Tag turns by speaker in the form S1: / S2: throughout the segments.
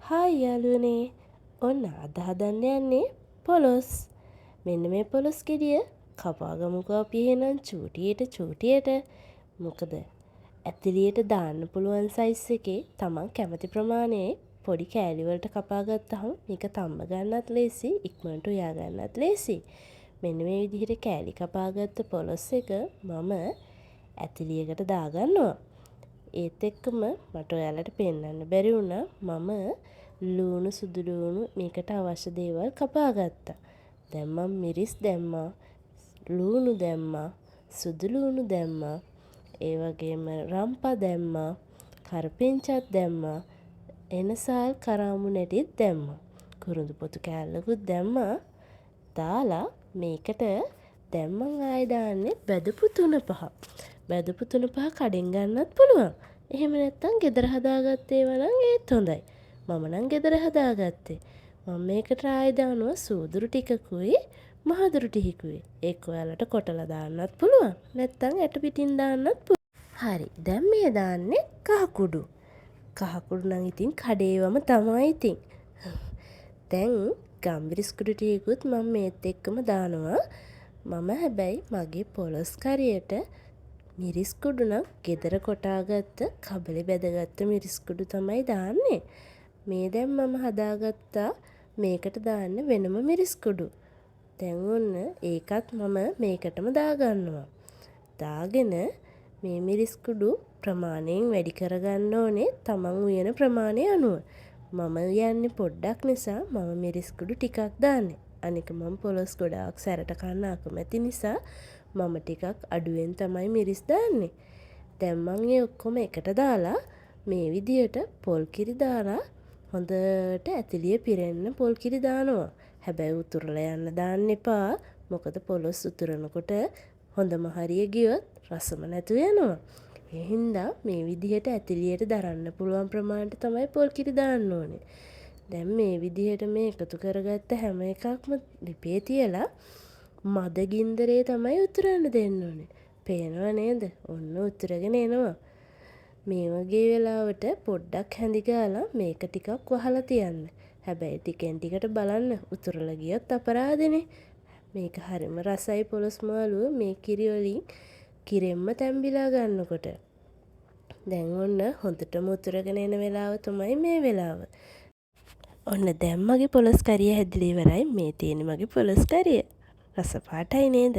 S1: Hi යාළුවනේ, ඔන්න අද හදන්න යන්නේ පොලොස්. මෙන්න මේ පොලොස් ගෙඩිය කපා ගමුකෝ අපි එහෙනම් චූටියට චූටියට. මොකද ඇතිලියට දාන්න පුළුවන් සයිස් එකේ තමන් කැමති ප්‍රමාණයේ පොඩි කෑලි වලට කපා ගත්තහම මේක තම්බ ගන්නත් ලේසි, ඉක්මනට උයා ගන්නත් ලේසි. මෙන්න මේ විදිහට කෑලි කපා ගත්ත පොලොස් එක මම ඇතිලියකට දාගන්නවා. ඒත් එක්කම මට ඔයාලට පෙන්නන්න බැරි වුණා, මම ලූණු, සුදු ලූණු, මේකට අවශ්‍ය දේවල් කපා ගත්තා. දැන් මං මිරිස් දැම්මා, ලූණු දැම්මා, සුදු ලූණු දැම්මා, ඒ වගේම රම්පා දැම්මා, කරපිංචත් දැම්මා, එනසාල් කරාඹු නැටිත් දැම්මා. කුරුඳු පොතු කෑල්ලකුත් දැම්මා. දාලා මේකට දැන් මං ආයෙ දාන්නේ බැදපු තුන පහ. බැදපු තුන පහ කඩෙන් ගන්නත් පුළුවන්. එහෙම නැත්තම් ගෙදර හදාගත්ත ඒවා නම් ඒත් හොඳයි. මම නම් ගෙදර හදාගත්තේ. මම මේකට ආයෙ දානවා සූදුරු ටිකකුයි මහදුරු ටිකකුයි. ඒක ඔයාලට කොටලා දාන්නත් පුළුවන්. නැත්තම් ඇට පිටින් දාන්නත් පුළුවන්. හරි. දැන් මේ දාන්නේ කහ කුඩු. කහ කුඩු නම් ඉතින් කඩේ ඒවම තමයි ඉතින්. දැන් ගම්මිරිස් කුඩු ටිකකුත් මම මේත් එක්කම දානවා. මම හැබැයි මගේ පොලොස් කරියට මිරිස් කුඩු නම් ගෙදර කොටාගත්ත, කබලේ බැදගත්ත මිරිස් කුඩු තමයි දාන්නේ. මේ දැන් මම හදාගත්තා මේකට දාන්න වෙනම මිරිස් කුඩු. දැන් ඔන්න ඒකත් මම මේකටම දාගන්නවා. දාගෙන මේ මිරිස් කුඩු ප්‍රමාණයෙන් වැඩි කරගන්න ඕනේ තමන් උයන ප්‍රමාණය අනුව. මම උයන්නේ පොඩ්ඩක් නිසා මම මිරිස් කුඩු ටිකක් දාන්නේ. අනික මං පොලොස් ගොඩාක් සැරට කන්න අකමැති නිසා මම ටිකක් අඩුවෙන් තමයි මිරිස් දාන්නේ. දැන් මං ඒ ඔක්කොම එකට දාලා මේ විදියට පොල් කිරි දාලා හොඳට ඇතිලිය පිරෙන්න පොල් කිරි දානවා. හැබැයි උතුරලා යන්න දාන්න එපා. මොකද පොලොස් උතුරනකොට හොඳම හරිය ගියොත් රසම නැතුව යනවා. ඒ හින්දා මේ විදිහට ඇතිලියට දරන්න පුළුවන් ප්‍රමාණයට තමයි පොල් කිරි දාන්න ඕනේ. දැන් මේ විදිහට මේ එකතු කරගත්ත හැම එකක්ම ලිපේ තියලා මද ගින්දරේ තමයි උතුරන්න දෙන්න ඕනේ. පේනව නේද? ඔන්න උතුරගෙන එනවා. මේ වගේ වෙලාවට පොඩ්ඩක් හැඳි ගාලා මේක ටිකක් වහලා තියන්න. හැබැයි ටිකෙන් ටිකට බලන්න, උතුරලා ගියොත් අපරාධෙනේ. මේක හරිම රසයි පොලොස් මාළුව මේ කිරි වලින් කිරෙන්ම තැම්බිලා ගන්නකොට. දැන් ඔන්න හොඳටම උතුරගෙන එන වෙලාව තමයි මේ වෙලාව. ඔන්න දැන් මගේ පොලොස් කරිය හැදිලා ඉවරයි. මේ තියෙන්නේ මගේ පොලොස් කරිය. රස පාටයි නේද?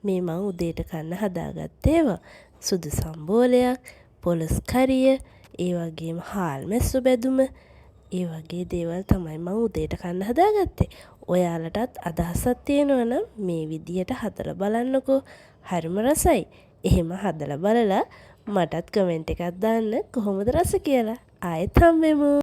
S1: මේ මං උදේට කන්න හදාගත්ත ඒවා. සුදු සම්බෝලයක්, පොලොස් කරිය, ඒ වගේම හාල් මැස්සෝ බැදුම, ඒ වගේ දේවල් තමයි මං උදේට කන්න හදාගත්තේ. ඔයාලටත් අදහසක් තියෙනවා නම් මේ විදිහට හදලා බලන්නකෝ. හරිම රසයි. එහෙම හදලා බලලා මටත් කමෙන්ට් එකක් දාන්න කොහොමද රස කියලා. ආයෙත් හම්බෙමු.